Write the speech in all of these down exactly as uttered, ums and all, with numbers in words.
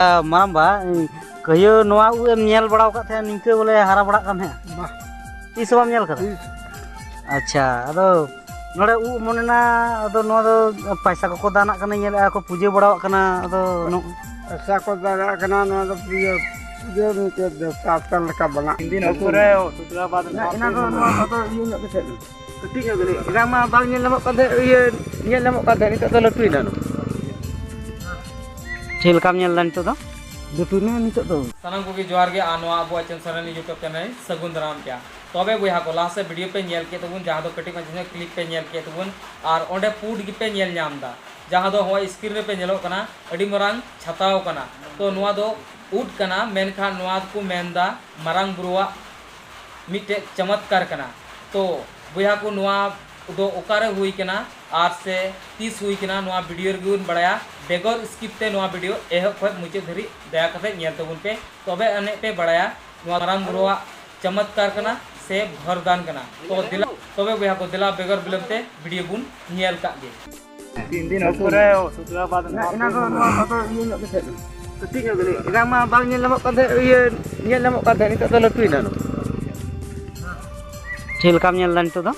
ᱢᱟᱨᱟᱝᱵᱟ, ᱠᱟᱹᱭᱟᱹ ᱱᱚᱣᱟ ᱩᱵ ᱮᱢ ᱧᱮᱞ ᱵᱟᱲᱟ ᱟᱠᱟᱫ ᱛᱟᱦᱮᱸᱫ, ᱱᱤᱝᱠᱟᱹ ᱵᱚᱞᱮ ᱦᱟᱨᱟ ᱵᱟᱲᱟᱜ ᱠᱟᱱ ᱛᱟᱦᱮᱸᱫ? ᱵᱟᱦ᱾ ᱛᱤᱥ ᱦᱚᱸ ᱵᱟᱢ ᱧᱮᱞ ᱠᱟᱫᱟ? ᱛᱤᱥ? ᱟᱪᱪᱷᱟ, ᱟᱫᱚ ᱱᱚᱰᱮ ᱩᱵ ᱚᱢᱚᱱᱮᱱᱟ, ᱟᱫᱚ ᱱᱚᱣᱟ ᱫᱚ ᱯᱟᱭᱥᱟ ᱠᱚᱠᱚ ᱫᱟᱱᱟᱜ ᱠᱟᱱᱟ, ᱧᱮᱞᱮᱫᱼᱟ ᱠᱚ, ᱯᱩᱡᱟᱹ ᱵᱟᱲᱟᱣᱟᱜ ᱠᱟᱱᱟ, ᱟᱫᱚ ᱱᱚ- ᱯᱟᱭᱥᱟ ᱠᱚ ᱫᱟᱱᱟᱜ ᱠᱟᱱᱟ, ᱱᱚᱣᱟ ᱫᱚ ᱯᱩᱡᱟᱹ, ᱯᱩᱡᱟᱹ ᱢᱤᱫᱴᱮᱡ ᱫᱮᱵᱛᱟ ᱟᱥᱛᱷᱟᱱ ᱞᱮᱠᱟ ᱵᱮᱱᱟᱜ᱾ ᱫᱤᱱ ᱚᱠᱛᱚ ᱨᱮ ᱥᱩᱛᱨᱟ ᱵᱟᱫ ᱚᱱᱟ ᱫᱚ, ᱱᱚᱣᱟ ᱫᱚ ᱤᱭᱟᱹ ᱧᱚᱜ ᱠᱟᱛᱮ᱾ ᱠᱟᱹᱴᱤᱡ ᱧᱚᱜ ᱜᱮ ᱞᱟᱹᱭ᱾ ᱮᱱᱟᱝ ᱢᱟ ᱵᱟᱝ ᱧᱮᱞ ᱧᱟᱢᱚᱜ ᱠᱟᱱ ᱛᱟᱦᱮᱸᱫ, ᱤᱭᱟᱹ, ᱧᱮᱞ ᱧᱟᱢᱚᱜ ᱠᱟᱱ ᱛᱟᱦᱮᱸᱫ, ᱱᱤᱛᱚᱜ ᱫᱚ ᱞᱟᱹᱴᱩᱭᱮᱱᱟ ᱱᱚᱣᱟ᱾ ᱪᱮᱫ ᱞᱮᱠᱟᱢ ᱧᱮᱞ ᱮᱫᱟ ᱱᱤᱛᱚᱜ ᱫᱚ? ᱞᱟᱹᱴᱩᱭᱮᱱᱟ ᱱᱤᱛᱚᱜ ᱫᱚ᱾ ᱥᱟᱱᱟᱢ ᱠᱚᱜᱮ ᱡᱚᱦᱟᱨ ᱜᱮ, ᱟᱨ ᱱᱚᱣᱟ ᱟᱵᱚᱣᱟᱜ ᱪᱮᱱᱮᱞ ᱥᱟᱨᱟᱱᱤ YouTube ᱪᱮᱱᱮᱞ ᱥᱟᱹᱜᱩᱱ ᱫᱟᱨᱟᱢ ᱯᱮᱭᱟ᱾ ᱛᱚᱵᱮ ᱵᱚᱭᱦᱟ ᱠᱚ, ᱞᱟᱦᱟ ᱥᱮᱫ ᱵᱷᱤᱰᱤᱭᱳ ᱯᱮ ᱧᱮᱞ ᱠᱮᱫ ᱛᱟᱵᱚᱱ, ᱡᱟᱦᱟᱸ ᱫᱚ ᱠᱟᱹᱴᱤᱡ ᱢᱟᱪᱷᱟ ᱧᱚᱜ ᱠᱞᱤᱯ ᱯᱮ ᱧᱮᱞ ᱠᱮᱫ ᱛᱟᱵᱚᱱ, ᱟᱨ ᱚᱸᱰᱮ ᱯᱩᱸᱰ ᱜᱮᱯᱮ ᱧᱮᱞ ᱧᱟᱢ ᱮᱫᱟ, ᱡᱟᱦᱟᱸ ᱫᱚ ᱦᱚᱸᱜᱼᱚᱭ ᱥᱠᱨᱤᱱ ᱨᱮᱯᱮ ᱧᱮᱞᱚᱜ ᱠᱟᱱᱟ, ᱟᱹᱰᱤ ᱢᱟᱨᱟᱝ ᱪᱷᱟᱛᱟᱣ ᱠᱟᱱᱟ᱾ ᱛᱚ ᱱᱚᱣᱟ ᱫᱚ ᱩᱫ ᱠᱟᱱᱟ, ᱢᱮᱱᱠᱷᱟᱱ ᱱᱚᱣᱟ ᱫᱚᱠᱚ ᱢᱮᱱᱫᱟ ᱢᱟᱨᱟᱝ ᱵᱩᱨᱩᱣᱟᱜ ᱢᱤᱫᱴᱮᱡ ᱪᱚᱢᱚᱛᱠᱟᱨ ᱠᱟᱱᱟ᱾ ᱛᱚ ᱵᱚᱭᱦᱟ ᱠᱚ, ᱱᱚᱣᱟ ᱫᱚ ᱚᱠᱟᱨᱮ ᱦᱩᱭ ᱠᱟᱱᱟ ᱟᱨ ᱥᱮ ᱛᱤᱥ ᱦᱩᱭ ᱠᱟᱱᱟ, ᱱᱚᱣᱟ ᱵᱷᱤᱰᱤᱭᱳ ᱨᱮᱜᱮ ᱵᱚᱱ ᱵᱟᱲᱟᱭᱟ᱾ ᱵᱮᱜᱚᱨ ᱥᱠᱤᱯ ᱛᱮ ᱱᱚᱣᱟ ᱵᱷᱤᱰᱤᱭᱳ ᱮᱦᱚᱵ ᱠᱷᱚᱱ ᱢᱩᱪᱟᱹᱫ ᱫᱷᱟᱹᱨᱤᱡ ᱫᱟᱭᱟ ᱠᱟᱛᱮ ᱧᱮᱞ ᱛᱟᱵᱚᱱ ᱯᱮ, ᱛᱚᱵᱮ ᱟᱹᱱᱤᱡ ᱯᱮ ᱵᱟᱲᱟᱭᱟ ᱱᱚᱣᱟ ᱢᱟᱨᱟᱝ ᱵᱩᱨᱩᱣᱟᱜ ᱪᱚᱢᱚᱛᱠᱟᱨ ᱠᱟᱱᱟ ᱥᱮ ᱵᱷᱚᱨᱫᱟᱱ ᱠᱟᱱᱟ᱾ ᱛᱚ ᱫᱮᱞᱟ, ᱛᱚᱵᱮ ᱵᱚᱭᱦᱟ ᱠᱚ, ᱫᱮᱞᱟ ᱵᱮᱜᱚᱨ ᱵᱤᱞᱚᱢ ᱛᱮ ᱵᱷᱤᱰᱤᱭᱳ ᱵᱚᱱ ᱧᱮᱞ ᱠᱟᱜ ᱜᱮ᱾ ᱛᱤᱱ ᱫᱤᱱ ᱚᱠᱛᱚ ᱨᱮ ᱥᱩᱛᱨᱟ ᱵᱟᱫ ᱚᱱᱟ ᱫᱚ, ᱱᱚᱣᱟ ᱫᱚ ᱤᱭᱟᱹ ᱧᱚᱜ ᱜᱮ ᱛᱟᱦᱮᱸ ᱠᱟᱱᱟ᱾ ᱠᱟᱹᱴᱤᱡ ᱧᱚᱜ ᱜᱮ ᱞᱟᱹᱭ᱾ ᱮᱱᱟᱝ ᱢᱟ ᱵᱟᱝ ᱧᱮᱞ ᱧᱟᱢᱚᱜ ᱠᱟᱱ ᱛᱟᱦᱮᱸᱫ, ᱤᱭᱟᱹ, ᱧᱮᱞ ᱧᱟᱢᱚᱜ ᱠᱟᱱ ᱛᱟᱦᱮᱸᱫ, ᱱᱤᱛᱚᱜ ᱫᱚ ᱞᱟᱹᱴᱩᱭᱮᱱᱟ ᱱᱚᱣᱟ᱾ ᱪᱮᱫ ᱞᱮᱠᱟᱢ ᱧᱮᱞ ᱮᱫᱟ ᱱᱤᱛᱚᱜ ᱫᱚ?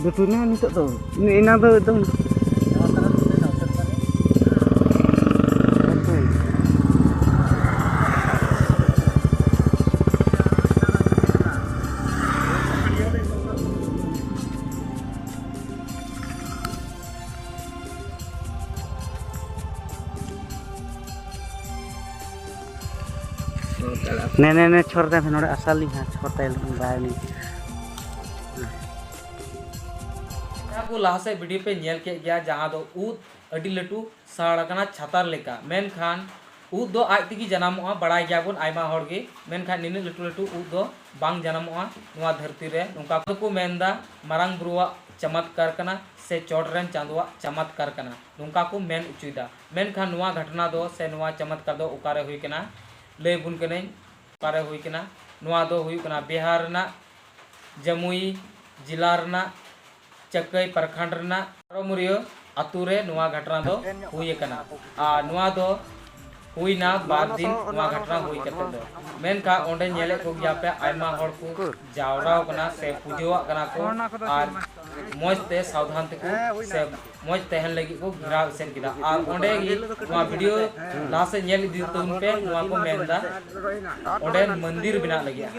ᱞᱟᱹᱴᱩᱭᱮᱱᱟ ᱱᱤᱛᱚᱜ ᱫᱚ᱾ ᱮᱱᱟᱝ ᱫᱚ ᱮᱠᱫᱚᱢ ᱱᱮ, ᱱᱮ, ᱱᱮ, ᱪᱷᱚᱨ ᱛᱟᱭ ᱯᱮ, ᱱᱚᱰᱮ ᱟᱥᱟ ᱞᱤᱧ ᱦᱟᱸᱜ, ᱪᱷᱚᱨ ᱛᱟᱭ ᱞᱤᱧ ᱵᱟᱭ ᱩᱱᱤ᱾ ᱡᱟᱦᱟᱸ ᱠᱚ ᱞᱟᱦᱟ ᱥᱮᱫ ᱵᱷᱤᱰᱤᱭᱳ ᱯᱮ ᱧᱮᱞ ᱠᱮᱫ ᱜᱮᱭᱟ, ᱡᱟᱦᱟᱸ ᱫᱚ ᱩᱫ ᱟᱹᱰᱤ ᱞᱟᱹᱴᱩ ᱥᱟᱲ ᱟᱠᱟᱱᱟ ᱪᱷᱟᱛᱟᱨ ᱞᱮᱠᱟ, ᱢᱮᱱᱠᱷᱟᱱ ᱩᱫ ᱫᱚ ᱟᱡ ᱛᱮᱜᱮ ᱡᱟᱱᱟᱢᱚᱜᱼᱟ, ᱵᱟᱲᱟᱭ ᱜᱮᱭᱟᱵᱚᱱ ᱟᱭᱢᱟ ᱦᱚᱲ ᱜᱮ, ᱢᱮᱱᱠᱷᱟᱱ ᱱᱤᱱᱟᱹᱜ ᱞᱟᱹᱴᱩ ᱞᱟᱹᱴᱩ ᱩᱫ ᱫᱚ ᱵᱟᱝ ᱡᱟᱱᱟᱢᱚᱜᱼᱟ ᱱᱚᱣᱟ ᱫᱷᱟᱹᱨᱛᱤ ᱨᱮ᱾ ᱱᱚᱝᱠᱟ ᱠᱚ ᱢᱮᱱᱫᱟ ᱢᱟᱨᱟᱝ ᱵᱩᱨᱩᱣᱟᱜ ᱪᱚᱢᱚᱛᱠᱟᱨ ᱠᱟᱱᱟ ᱥᱮ ᱪᱚᱴ ᱨᱮᱱ ᱪᱟᱸᱫᱳᱣᱟᱜ ᱪᱚᱢᱚᱛᱠᱟᱨ ᱠᱟᱱᱟ, ᱱᱚᱝᱠᱟ ᱠᱚ ᱢᱮᱱ ᱚᱪᱚᱭᱮᱫᱟ᱾ ᱢᱮᱱᱠᱷᱟᱱ ᱱᱚᱣᱟ ᱜᱷᱚᱴᱚᱱᱟ ᱫᱚ ᱥᱮ ᱱᱚᱣᱟ ᱪᱚᱢᱚᱛᱠᱟᱨ ᱫᱚ ᱚᱠᱟᱨᱮ ᱦᱩᱭ ᱠᱟᱱᱟ, ᱞᱟᱹᱭ ᱟᱵᱚᱱ ᱠᱟᱹᱱᱟᱹᱧ ᱚᱠᱟᱨᱮ ᱦᱩᱭ ᱠᱟᱱᱟ᱾ ᱱᱚᱣᱟ ᱫᱚ ᱦᱩᱭᱩᱜ ᱠᱟᱱᱟ ᱵᱤᱦᱟᱨ ᱨᱮᱱᱟᱜ ᱡᱟᱢᱩᱭᱤ ᱡᱮᱞᱟ ᱨᱮᱱᱟᱜ ᱪᱟᱹᱠᱟᱹᱭ ᱯᱨᱚᱠᱷᱚᱸᱰ ᱨᱮᱱᱟᱜ ᱟᱨᱚᱢᱩᱨᱤᱭᱟᱹ ᱟᱛᱳ ᱨᱮ ᱱᱚᱣᱟ ᱜᱷᱚᱴᱚᱱᱟ ᱫᱚ ᱦᱩᱭ ᱟᱠᱟᱱᱟ᱾ ᱟᱨ ᱱᱚᱣᱟ ᱫᱚ ᱦᱩᱭᱱᱟ ᱵᱟᱨ ᱫᱤᱱ ᱱᱚᱣᱟ ᱜᱷᱚᱴᱚᱱᱟ ᱦᱩᱭ ᱠᱟᱛᱮ ᱫᱚ᱾ ᱢᱮᱱᱠᱷᱟᱱ ᱚᱸᱰᱮ ᱧᱮᱞᱮᱫ ᱠᱚ ᱜᱮᱭᱟ ᱯᱮ, ᱟᱭᱢᱟ ᱦᱚᱲ ᱠᱚ ᱡᱟᱣᱨᱟᱣ ᱠᱟᱱᱟ ᱥᱮ ᱯᱩᱡᱟᱹᱣᱟᱜ ᱠᱟᱱᱟ ᱠᱚ, ᱟᱨ ᱢᱚᱡᱽ ᱛᱮ ᱥᱟᱵᱫᱷᱟᱱ ᱛᱮᱠᱚ ᱥᱮ ᱢᱚᱡᱽ ᱛᱟᱦᱮᱱ ᱞᱟᱹᱜᱤᱫ ᱠᱚ ᱜᱷᱮᱨᱟᱣ ᱮᱥᱮᱫ ᱠᱮᱫᱟ᱾ ᱟᱨ ᱚᱸᱰᱮ ᱜᱮ ᱱᱚᱣᱟ ᱵᱷᱤᱰᱤᱭᱳ ᱞᱟᱦᱟ ᱥᱮᱫ ᱧᱮᱞ ᱤᱫᱤ ᱛᱟᱵᱚᱱ ᱯᱮ, ᱱᱚᱣᱟ ᱠᱚ ᱢᱮᱱᱫᱟ ᱚᱸᱰᱮ ᱢᱚᱱᱫᱤᱨ ᱵᱮᱱᱟᱜ ᱞᱟᱹᱜᱤᱫ᱾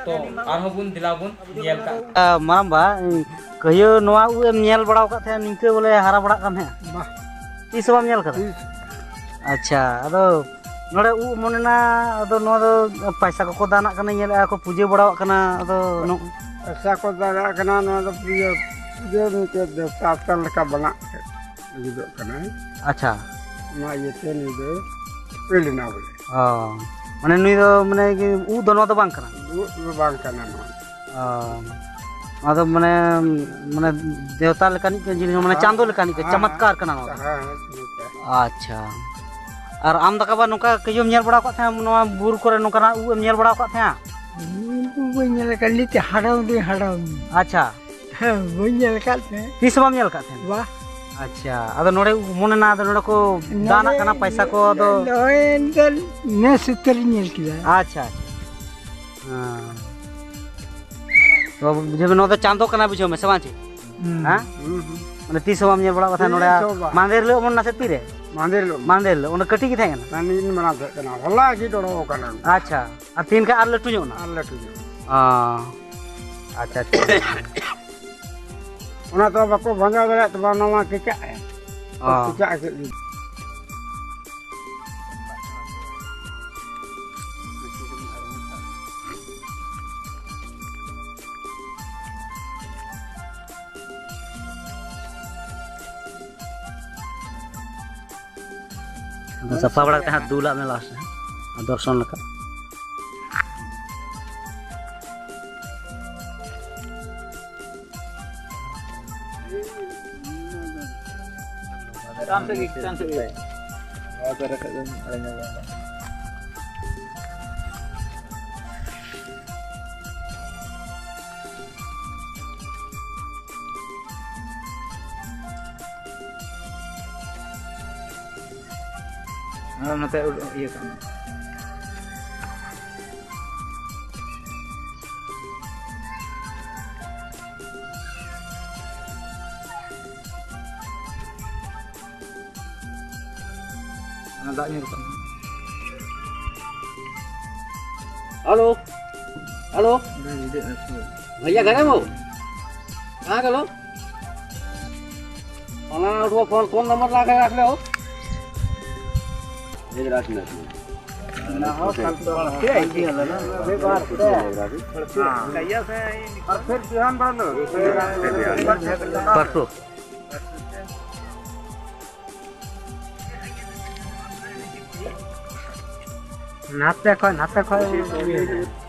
ᱛᱚ ᱟᱨᱦᱚᱸ ᱵᱚᱱ ᱫᱮᱞᱟ ᱵᱚᱱ ᱧᱮᱞ ᱠᱟᱜ᱾ ᱢᱟᱨᱟᱝᱵᱟ, ᱠᱟᱹᱭᱟᱹ ᱱᱚᱣᱟ ᱩᱵ ᱮᱢ ᱧᱮᱞ ᱵᱟᱲᱟ ᱟᱠᱟᱫ ᱛᱟᱦᱮᱸᱫ ᱱᱤᱝᱠᱟᱹ ᱵᱚᱞᱮ ᱦᱟᱨᱟ ᱵᱟᱲᱟᱜ ᱠᱟᱱ ᱛᱟᱦᱮᱸᱫ? ᱵᱟᱦ᱾ ᱛᱤᱥ ᱦᱚᱸ ᱵᱟᱢ ᱧᱮᱞ ᱠᱟᱫᱟ? ᱛᱤᱥ? ᱟᱪᱪᱷᱟ, ᱟᱫᱚ ᱱᱚᱰᱮ ᱩᱵ ᱚᱢᱚᱱᱮᱱᱟ, ᱟᱫᱚ ᱱᱚᱣᱟ ᱫᱚ ᱯᱟᱭᱥᱟ ᱠᱚᱠᱚ ᱫᱟᱱᱟᱜ ᱠᱟᱱᱟ, ᱧᱮᱞᱮᱫᱼᱟ ᱠᱚ ᱯᱩᱡᱟᱹ ᱵᱟᱲᱟᱣᱟᱜ ᱠᱟᱱᱟ, ᱟᱫᱚ ᱱᱚ- ᱯᱟᱭᱥᱟ ᱠᱚ ᱫᱟᱱᱟᱜ ᱠᱟᱱᱟ, ᱱᱚᱣᱟ ᱫᱚ ᱯᱩᱡᱟᱹ, ᱯᱩᱡᱟᱹ ᱢᱤᱫᱴᱮᱡ ᱫᱮᱵᱛᱟ ᱟᱥᱛᱷᱟᱱ ᱞᱮᱠᱟ ᱵᱮᱱᱟᱜ ᱞᱟᱹᱜᱤᱫᱚᱜ ᱠᱟᱱᱟ᱾ ᱟᱪᱪᱷᱟ᱾ ᱚᱱᱟ ᱤᱭᱟᱹᱛᱮ ᱱᱩᱭ ᱫᱚ ᱦᱩᱭ ᱞᱮᱱᱟ ᱵᱚᱞᱮ᱾ ᱚ, ᱢᱟᱱᱮ ᱱᱩᱭ ᱫᱚ ᱢᱟᱱᱮ ᱩᱵ ᱫᱚ ᱱᱚᱣᱟ ᱫᱚ ᱵᱟᱝ ᱠᱟᱱᱟ? ᱩᱵ ᱫᱚ ᱵᱟᱝ ᱠᱟᱱᱟ ᱱᱚᱣᱟ᱾ ᱚ, ᱱᱚᱣᱟ ᱫᱚ ᱢᱟᱱᱮ, ᱢᱟᱱᱮ ᱫᱮᱣᱛᱟ ᱞᱮᱠᱟᱱᱤᱡ ᱡᱤᱱᱤᱥ, ᱢᱟᱱᱮ ᱦᱮᱸ, ᱪᱟᱸᱫᱚ ᱞᱮᱠᱟᱱᱤᱡ ᱦᱮᱸ, ᱪᱚᱢᱚᱛᱠᱟᱨ ᱠᱟᱱᱟ ᱱᱚᱣᱟ ᱫᱚ᱾ ᱦᱮᱸ, ᱦᱮᱸ, ᱪᱚᱢᱚᱛᱠᱟᱨ᱾ ᱟᱪᱪᱷᱟ᱾ ᱟᱨ ᱟᱢ ᱫᱟᱠᱟ ᱵᱟ ᱱᱚᱝᱠᱟ ᱠᱟᱹᱡᱩᱢ ᱧᱮᱞ ᱵᱟᱲᱟ ᱟᱠᱟᱫ ᱛᱟᱦᱮᱸᱫ ᱱᱚᱣᱟ ᱵᱩᱨᱩ ᱠᱚᱨᱮ ᱱᱚᱝᱠᱟᱱᱟᱜ ᱩᱵ ᱮᱢ ᱧᱮᱞ ᱵᱟᱲᱟ ᱟᱠᱟᱫ ᱛᱟᱦᱮᱸᱫ? ᱤᱧ ᱫᱚ ᱵᱟᱹᱧ ᱧᱮᱞ ᱟᱠᱟᱫ, ᱱᱤᱛ ᱦᱟᱲᱟᱢ ᱫᱩᱧ ᱦᱟᱲᱟᱢ᱾ ᱟᱪᱪᱷᱟ᱾ ᱦᱮᱸ, ᱵᱟᱹᱧ ᱧᱮᱞ ᱟᱠᱟᱫ ᱛᱟᱦᱮᱸᱫ᱾ ᱛᱤᱥ ᱦᱚᱸ ᱵᱟᱢ ᱧᱮᱞ ᱟᱠᱟᱫ ᱛᱟᱦᱮᱸᱫ? ᱵᱟ᱾ ᱟᱪᱪᱷᱟ, ᱟᱫᱚ ᱱᱚᱰᱮ ᱢᱚᱱᱮ ᱱᱟ, ᱟᱫᱚ ᱱᱚᱰᱮ ᱠᱚ ᱫᱟᱱᱟᱜ ᱠᱟᱱᱟ ᱯᱟᱭᱥᱟ ᱠᱚ, ᱟᱫᱚ ᱱᱚᱜᱼᱚᱭ ᱮᱱᱛᱮ ᱱᱮᱥ ᱩᱛᱟᱹᱨ ᱤᱧ ᱧᱮᱞ ᱠᱮᱫᱟ᱾ ᱟᱪᱪᱷᱟ, ᱟᱪᱪᱷᱟ᱾ ᱦᱮᱸ᱾ ᱛᱚ ᱵᱩᱡᱷᱟᱹᱣ ᱢᱮ, ᱱᱚᱣᱟ ᱫᱚ ᱪᱟᱸᱫᱚ ᱠᱟᱱᱟ, ᱵᱩᱡᱷᱟᱹᱣ ᱢᱮ ᱥᱮ ᱵᱟᱝ ᱪᱮ? ᱦᱩᱸ᱾ ᱦᱮᱸ? ᱦᱩᱸ, ᱦᱩᱸ᱾ ᱢᱟᱱᱮ ᱛᱤᱥ ᱦᱚᱸ ᱵᱟᱢ ᱧᱮᱞ ᱵᱟᱲᱟ ᱟᱠᱟᱫ ᱛᱟᱦᱮᱸᱫ ᱱᱚᱰᱮ? ᱛᱤᱥ ᱦᱚᱸ ᱵᱟᱝ᱾ ᱢᱟᱦᱫᱮᱨ ᱦᱤᱞᱳᱜ ᱚᱢᱚᱱ ᱱᱟ ᱥᱮ ᱛᱤᱨᱮ? ᱢᱟᱦᱫᱮᱨ ᱦᱤᱞᱳᱜ᱾ ᱢᱟᱦᱫᱮᱨ ᱦᱤᱞᱳᱜ᱾ ᱚᱱᱟ ᱠᱟᱹᱴᱤᱡ ᱜᱮ ᱛᱟᱦᱮᱸ ᱠᱟᱱᱟ? ᱛᱟᱦᱮᱸ ᱠᱟᱱᱟ, ᱦᱚᱞᱟ ᱜᱮ ᱫᱚᱲᱚ ᱟᱠᱟᱱᱟ᱾ ᱟᱪᱪᱷᱟ᱾ ᱟᱨ ᱛᱤᱱ ᱠᱷᱟᱱ ᱟᱨ ᱞᱟᱹᱴᱩ ᱧᱚᱜ ᱮᱱᱟ? ᱟᱨ ᱞᱟᱹᱴᱩ ᱧᱚᱜ᱾ ᱚ᱾ ᱟᱪᱪᱷᱟ, ᱟᱪᱪᱷᱟ᱾ ᱚᱱᱟ ᱛᱚ ᱵᱟᱠᱚ ᱵᱷᱟᱸᱡᱟᱣ ᱫᱟᱲᱮᱭᱟᱜ ᱛᱟᱢᱟ, ᱚᱱᱟ ᱢᱟ ᱠᱮᱪᱟᱜ ᱮ᱾ ᱚ᱾ ᱠᱮᱪᱟᱜ ᱠᱮᱫ ᱜᱮ᱾ ᱟᱫᱚ ᱥᱟᱯᱷᱟ ᱵᱟᱲᱟ ᱠᱟᱛᱮ ᱦᱟᱸᱜ ᱫᱩᱞᱟᱜ ᱢᱮ ᱞᱟᱥᱴ ᱨᱮ, ᱟᱨ ᱫᱚᱨᱥᱚᱱ ᱞᱮᱠᱟ᱾ ᱪᱮᱛᱟᱱ ᱥᱮᱫ ᱜᱮ, ᱪᱮᱛᱟᱱ ᱥᱮᱫ ᱜᱮ᱾ ᱱᱚᱣᱟ ᱫᱟᱨᱮ ᱠᱷᱚᱡ ᱫᱚᱧ ᱟᱲᱟᱝ ᱧᱚᱜ ᱠᱟᱱᱟ᱾ ᱟᱨ ᱱᱚᱛᱮ ᱩᱰ-, ᱤᱭᱟᱹ ᱠᱟᱜ ᱢᱮ᱾ ᱚᱱᱟ ᱫᱟᱜ ᱧᱩᱨ ᱠᱟᱜ ᱢᱮ᱾ Hello, hello. ᱚᱸᱰᱮ ᱵᱷᱤᱰᱤᱭᱳ ᱮᱯ ᱠᱚ᱾ भैया घर है वो? कहाँ गलो? फोन उठो, फोन, फोन नंबर ला के रख ले हो। एक रात में। ना हो, कल तो बढ़ते हैं कि। अभी बात है। हाँ। और फिर बिहान बंद हो। परसों। ᱱᱟᱛᱮ ᱠᱷᱚᱱ, ᱱᱟᱛᱮ ᱠᱷᱚᱱ᱾